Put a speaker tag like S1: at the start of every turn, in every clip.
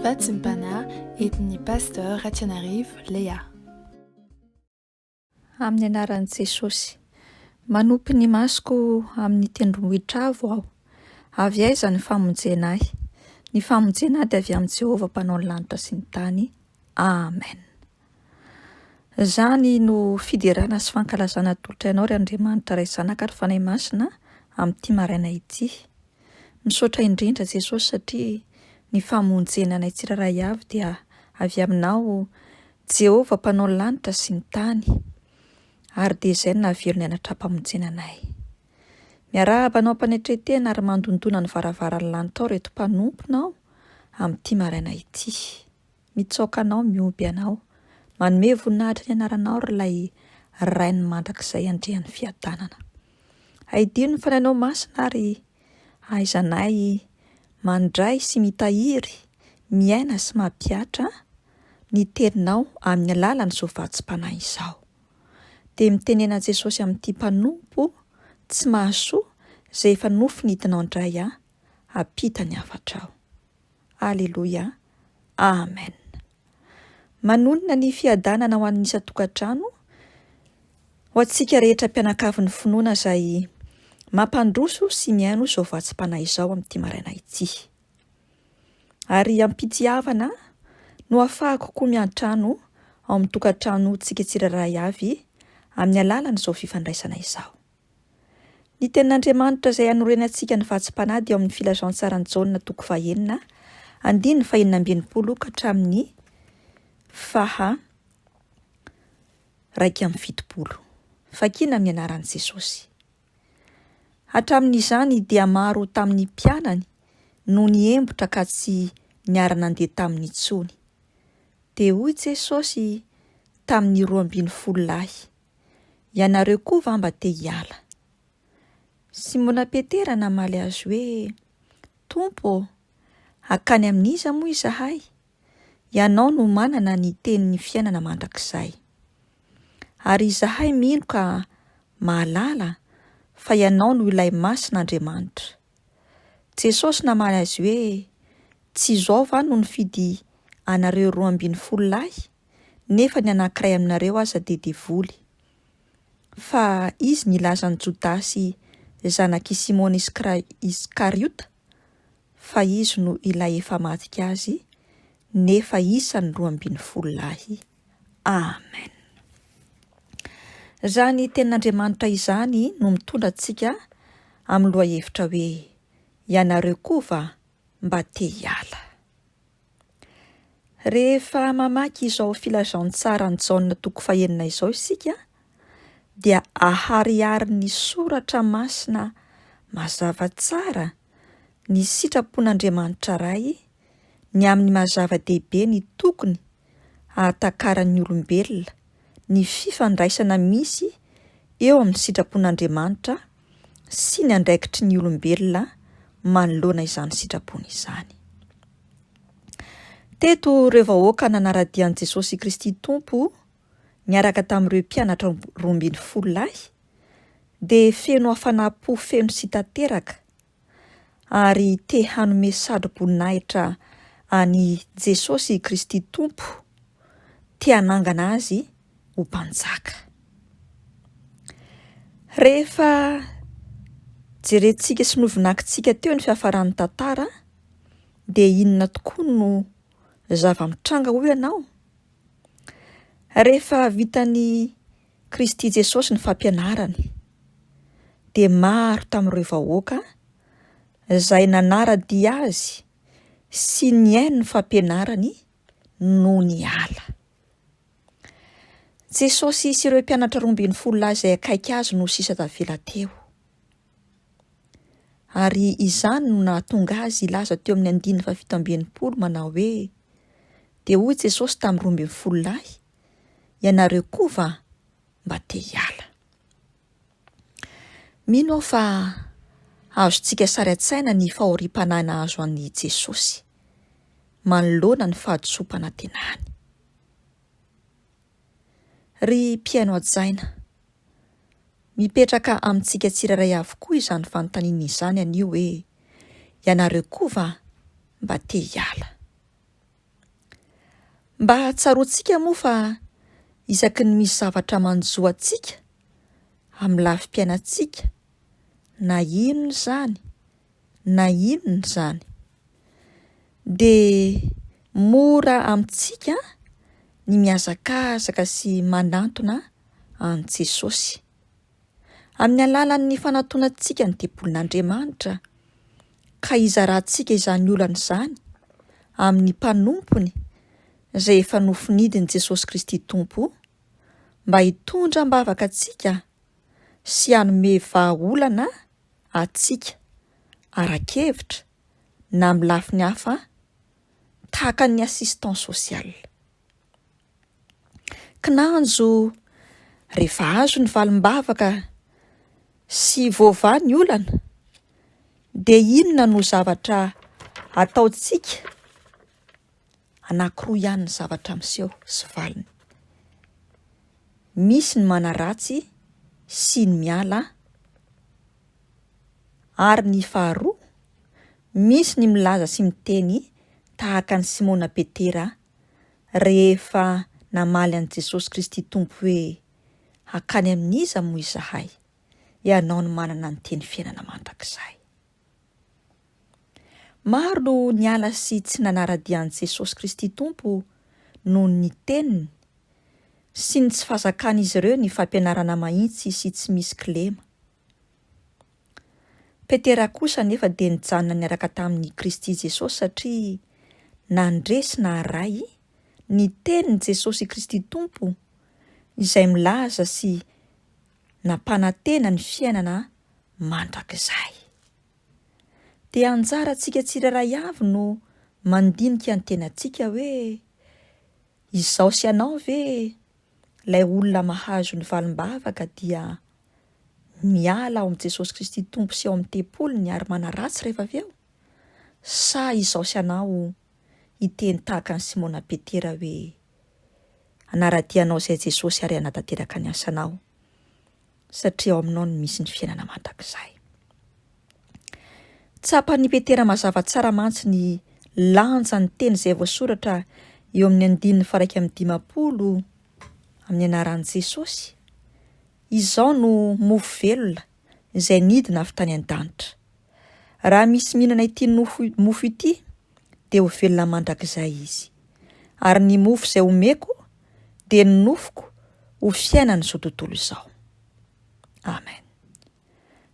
S1: Vatsim-panahy entin'ny Pasteur Ratianarivo Léa.
S2: Amin'ny anaran'i Jesosy. Manopy ny masoko amin'ny tendrombohitra avo aho. Avy aiza ny famonjena ahy? Ny famonjena ahy dia avy amin'i Jehovah Mpanao ny lanitra sy ny tany. Amen. Izany no fiderana sy fankalazana atolotra anao ry Andriamanitra Ray Zanaka ary Fanahy Masina amin'ity maraina ity. Misaotra indrindra Jesosy satria ny famonjena anay tsirairay avy dia avy aminao Jehovah Mpanao ny lanitra sy ny tany ary dia izay no nahavelona ny anatram-pamonjena anay. Miarahaba anao am-panetren-tena ary mandondona ny varavaran'ny lanitrao ireto mpanomponao amin'ity maraina ity. Mitsaoka anao mihoby anao. Manome voninahitra ny anaranao ry ilay Rain'ny mandrakizay Andrian'ny fiadanana. Aidino ny Fanahinao Masina ary ahaizanay mandray sy mitahiry, miaina sy mampihatra ny teninao amin'ny alalan'izao vatsim-panahy izao. Dia mitenena Jesosy amin'ity mpanompo tsy mahasoa izay efa nofinidinao indray ahy hampita ny hafatrao. Aleloia. Amen. Manonona ny fiadanana ho an'ny isan-tokantrano, ho antsika rehetra mpianakavin'ny finoana izay mampandroso sy mihaino izao vatsim-panahy izao amin'ity maraina ity. Ary am-pitiavana no ahafahako koa miantrano ao amin'ny tokantranontsika tsirairay avy amin'ny alalan'izao fifandraisana izao. Ny Tenin'Andriamanitra izay anorenantsika ny vatsim-panahy dia ao amin'ny Filazantsaran'i Jaona toko fahenina, andininy fahenina amby 60 ka hatramin'ny faha 71. Vakina amin'ny anaran'i Jesosy. Hatramin'izany dia maro tamin'ny mpianany no niembotra ka tsy niara-nandeha taminy intsony. Dia hoy Jesosy tamin'ny 12 lahy, Ianareo koa va mba te hiala? Simona Petera namaly azy hoe, Tompo ô, hankany amin'iza moa izahay? Ianao no manana ny tenin'ny fiainana mandrakizay. Ary izahay mino ka mahalala fa Ianao no ilay Masin'Andriamanitra. Jesosy namaly azy hoe, Tsy izao va no nifidy anareo 12 lahy? nefa ny anankiray aminareo aza dia devoly. Fa izy nilaza an'i Jodasy zanak'i Simona Iskariota fa izy no ilay efa hamadika azy, nefa isan'ny 12 lahy. Amen. Izany tenin'Andriamanitra izany no mitondra antsika amin'ny lohahevitra hoe ianareo koa va mba te hiala? Rehefa mamaky izao filazantsaran'i Jaona toko fahenina izao isika dia ahariharin'ny soratra masina mazava tsara ny sitrapon'Andriamanitra Ray ny amin'ny maha zava-dehibe ny tokony hahatakaran'ny olombelona ny fifandraisana misy eo amin'ny sitrapon'Andriamanitra sy ny andraikitry ny olombelona manoloana izany sitrapony izany. Teto ireo vahoaka nanara-dia an'i Jesosy Kristy Tompo niaraka tamin'ireo mpianatra 12 lahy dia feno hafanam-po feno sy tanteraka ary te hanome satroboninahitra an'i Jesosy Kristy Tompo, te hanangana azy ho mpanjaka. Rehefa jerentsika sy novinakintsika teo ny fiafaran'ny tantara dia inona tokoa no zava-mitranga hoy ianao? Rehefa vitan'i Kristy Jesosy ny fampianarany dia maro tamin'ireo vahoaka izay nanara-dia azy sy nihaino ny fampianarany no niala. Jesosy sy ireo mpianatra 12 lahy izay akaiky azy no sisa tavela teo. Ary izany no nahatonga azy hilaza teo amin'ny andininy faha-67 manao hoe, Dia hoy Jesosy tamin'ny 12 lahy, Ianareo koa va mba te hiala? Mino aho fa azontsika sary an-tsaina ny fahoriam-panahy nahazo an'i Jesosy manoloana ny fahadisoam-panantenany. Ry mpihaino hajaina, mipetraka amintsika tsirairay avokoa izany fanontaniana izany anio hoe, Ianareo koa va mba te hiala? Mba tsaroantsika moa fa isaky ny misy zavatra manjo antsika amin'ny lafim-piainantsika, na inona izany na inona izany, dia mora amintsika ny mihazakazaka sy manantona an'i Jesosy. Amin'ny alalan'ny fanatonantsika ny tempolin'Andriamanitra ka hizarantsika izany olana izany amin'ny mpanompony izay efa nofinidin'i Jesosy Kristy Tompo mba hitondra am-bavaka antsika sy hanome vahaolana antsika ara-kevitra na amin'ny lafiny hafa tahaka ny assistant social. Kinanjo rehefa azo ny valim-bavaka sy voavaha ny olana dia inona no zavatra ataontsika? Anankiroa ihany ny zavatra miseho sy valiny. Misy ny manaratsy sy ny miala ary ny faharoa misy ny milaza sy miteny tahaka an'i Simona Petera rehefa namaly an'i Jesosy Kristy Tompo hoe, Hankany amin'iza moa izahay? Ianao no manana ny teny fiainana mandrakizay. Maro no niala sy tsy nanara-dia an'i Jesosy Kristy Tompo noho ny teniny sy ny tsy fahazakan'izy ireo ny fampianarana mahitsy sy tsy misy kilema. Petera kosa anefa dia nijanona niaraka tamin'i Kristy Jesosy satria nandre sy naharay ny tenin'i Jesosy Kristy Tompo izay milaza sy nampanantena ny fiainana mandrakizay. Dia anjarantsika tsirairay avy no mandinika ny tenantsika hoe izaho sy ianao ve ilay olona mahazo ny valim-bavaka dia miala ao amin'i Jesosy Kristy Tompo sy ao amin'ny tempoliny ary manaratsy rehefa avy eo? Sa izao sy anao hiteny tahaka an'i Simona Petera hoe, Hanara-dia anao izay Jesosy ary hanatanteraka ny asanao, satria ao aminao no misy ny fiainana mandrakizay. Tsapan'i Petera mazava tsara mantsy ny lanjan'ny teny izay voasoratra eo amin'ny andininy faha 51 amin'ny anaran'i Jesosy. Izao no mofo velona izay nidina avy tany an-danitra. Raha misy mihinana ity nofo mofo ity dia ho velona mandrakizay izy. Ary ny mofo izay omeko dia ny nofoko ho fiainan'izao tontolo izao. Amen.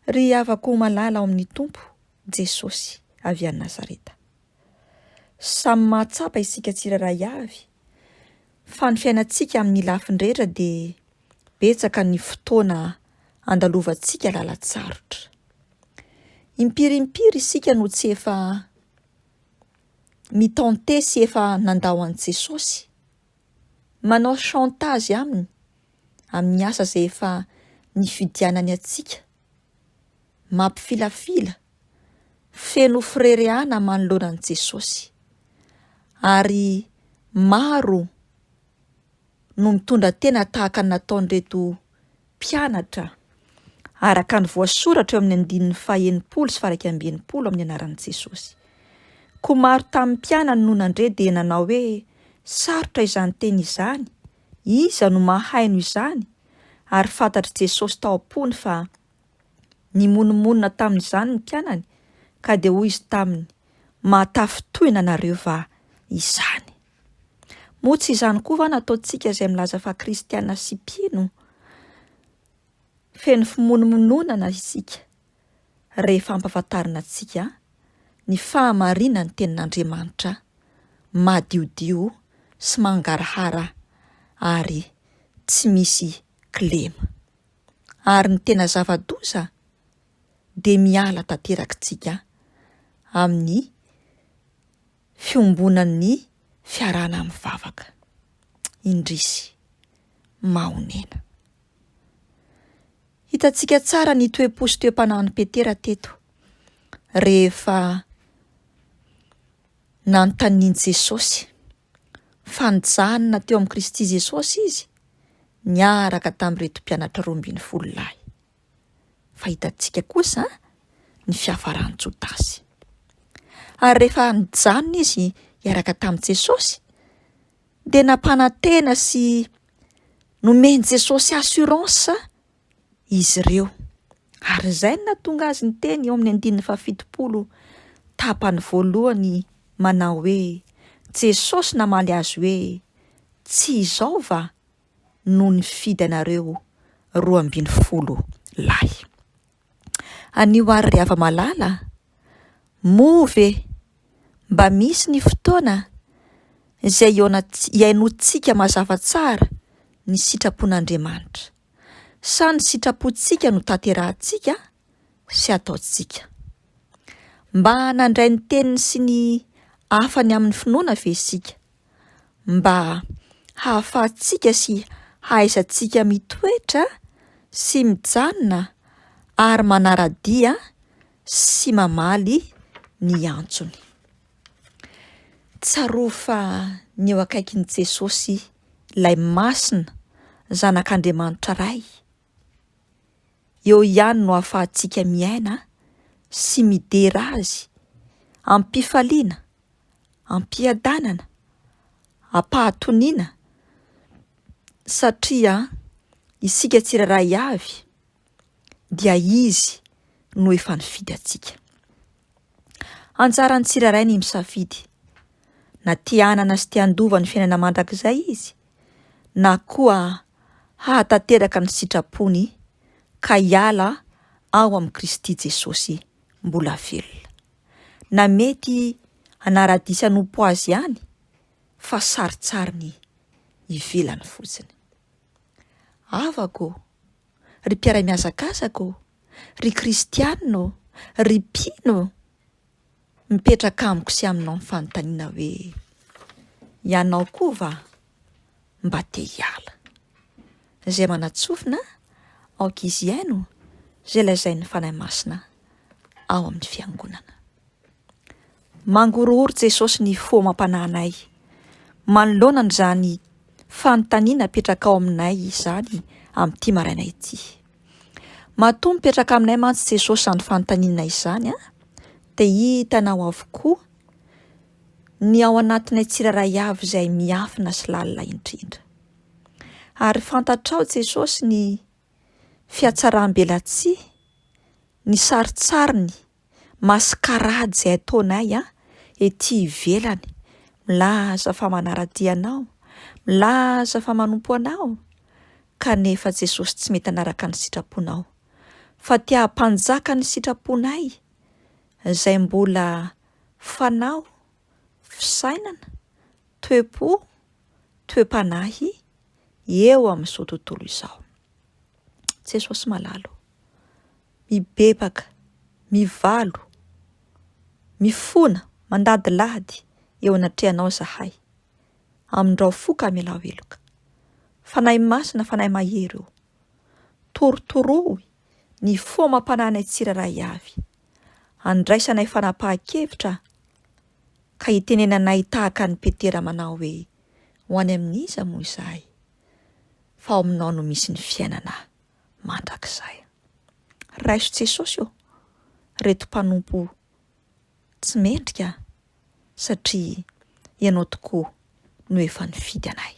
S2: Ry havako malala ao amin'ny Tompo Jesosy avy any Nazareta. Samy mahatsapa isika tsirairay avy fa ny fiainantsika amin'ny lafiny rehetra dia betsaka ny fotoana andalovantsika lalan-tsarotra. Impiry impiry isika no tsy efa mi-tenter sy efa nandao an'i Jesosy, manao chantage aminy amin'ny asa izay efa nifidianany antsika, mampifilafila, feno firerehana manoloana an'i Jesosy ary maro no mitondra tena tahaka ny nataon'ireto mpianatra araka ny voasoratra eo amin'ny andininy faha-60 sy faha-61 amin'ny anaran'i Jesosy. Koa maro tamin'ny mpianany no nandre dia nanao hoe, Sarotra izany teny izany, iza no mahaino izany? Ary fantatr'i Jesosy tao am-pony fa Nimonomonona tamin'izany ny mpianany, ka dia hoy izy taminy, Mahatafintohina anareo va izany? Moa tsy izany koa va nataontsika izay milaza fa kristiana sy mpino? Feno fimonomononana isika rehefa ampahafantarina antsika ny fahamarinan'ny Tenin'Andriamanitra madiodio sy mangarahara ary tsy misy kilema. Ary ny tena zava-doza dia miala tanteraka tsika amin'ny fiombonan'ny fiarahana mivavaka. Indrisy, mahonena. Hitantsika tsara ny toe-po sy toe-panahin'i Petera teto rehefa nanontanian'i Jesosy fa nijanona teo amin'i Kristy Jesosy izy niaraka tamin'ireto mpianatra 12 lahy. Fa hitantsika kosa ny fiafaran'i Jodasy. Ary rehefa nijanona izy hiaraka tamin'i Jesosy, dia nampanantena sy nomen'i Jesosy assurance izy ireo. Ary izay no nahatonga azy niteny eo amin'ny andininy fahafitopolo tapany voalohany manao hoe, Jesosy namaly azy hoe, Tsy izao va no nifidy anareo 12 lahy? Anio àry ry hava-malala, moa ve mba misy ny fotoana izay hihainoantsika mazava tsara ny sitrapon'Andriamanitra, sa ny sitrapontsika no tanterahantsika sy ataontsika? Mba nandray ny teniny sy ny hafany amin'ny finoana ve isika, mba hahafahantsika sy hahaizantsika mitoetra sy mijanona ary manara-dia sy mamaly ny antsony? Tsarovy fa ny eo akaikin'i Jesosy, Ilay Masina, Zanak'Andriamanitra Ray, eo ihany no ahafahantsika miaina sy midera Azy amim-pifaliana, am-piadanana, am-pahatoniana, satria isika tsirairay avy dia Izy no efa nifidy antsika. Anjaran'ny tsirairay ny misafidy na te hanana sy te handova ny fiainana mandrakizay izy na koa hahatanteraka ny sitrapony ka hiala ao amin'i Kristy Jesosy mbola velona. Na mety hanara-dia sy hanompo Azy ihany fa sarintsariny ivelany fotsiny. Havako ô! Ry mpiara-mihazakazaka ô! Ry kristiana ô! Ry mpino ô! Mipetraka amiko sy aminao ny fanontaniana hoe, ianao koa va mba te hiala? Izay manan-tsofina, aoka izy hihaino izay lazain'ny Fanahy Masina ao amin'ny Fiangonana. Mangorohoro Jesosy ny fo amam-panahinay manoloana an'izany fanontaniana apetraka ao aminay izany amin'ity maraina ity. Matoa mipetraka aminay mantsy Jesosy izany fanontaniana izany an, dia hitanao avokoa ny ao anatinay tsirairay avy izay miafina sy lalina indrindra. Ary fantatrao Jesosy ny fihatsaram-belatsihy, ny sarintsariny mascarade izay ataonay an, ety ivelany, milaza fa manara-dia anao, milaza fa manompo anao, kanefa Jesosy tsy mety hanaraka ny sitraponao, fa te hampanjaka ny sitraponay izay mbola fanao, fisainana, toe-po, toe-panahy eo amin'izao tontolo izao. Jesosy malala ô! Mibebaka, mivalo, mifona, mandadilady eo anatrehanao izahay. Amindrao fo ka amelao heloka. Fanahy Masina, Fanahy Mahery ô, torotoroy ny fo amam-panahinay tsirairay avy, andraisanay fanapahan-kevitra ka hitenenanay tahaka an'i Petera manao hoe, Ho any amin'iza moa izahay? Fa ao aminao no misy ny fiainana mandrakizay. Raiso Jesosy ô, reto mpanompo tsy mendrika satria Ianao tokoa no efa nifidy anay.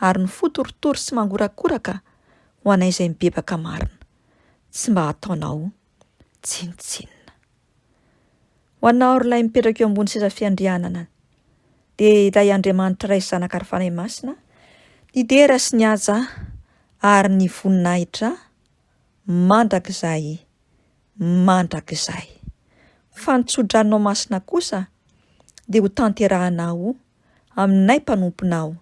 S2: Ary ny fo torotoro sy mangorakoraka ho anay izay mibebaka marina, tsy mba ataonao tsinontsinona. Ho anao ry ilay mipetraka eo ambony seza fiandrianana, dia ilay Andriamanitra Ray sy Zanaka ary Fanahy Masina, ny dera sy ny haja ary ny voninahitra mandrakizay mandrakizay. Fa ny tsodranonao masina kosa dia ho tanterahanao aminay mpanomponao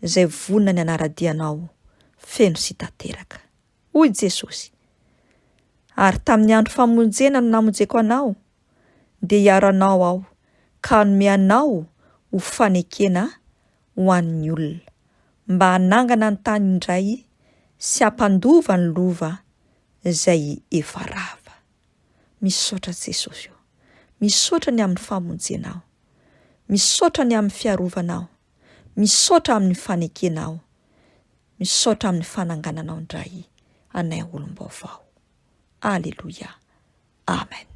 S2: izay vonona ny hanara-dia anao feno sy tanteraka. Hoy Jesosy, Ary tamin'ny andro famonjena no namonjeko anao, dia hiaro anao Aho ka hanome anao ho fanekena ho an'ny olona, mba hanangana ny tany indray sy hampandova ny lova izay efa rava. Misaotra Jesosy ô! Misaotra ny amin'ny famonjenao. Misaotra ny amin'ny fiarovanao. Misaotra amin'ny fanekenao. Misaotra amin'ny fanangananao indray anay olom-baovao. Aleloia. Amen.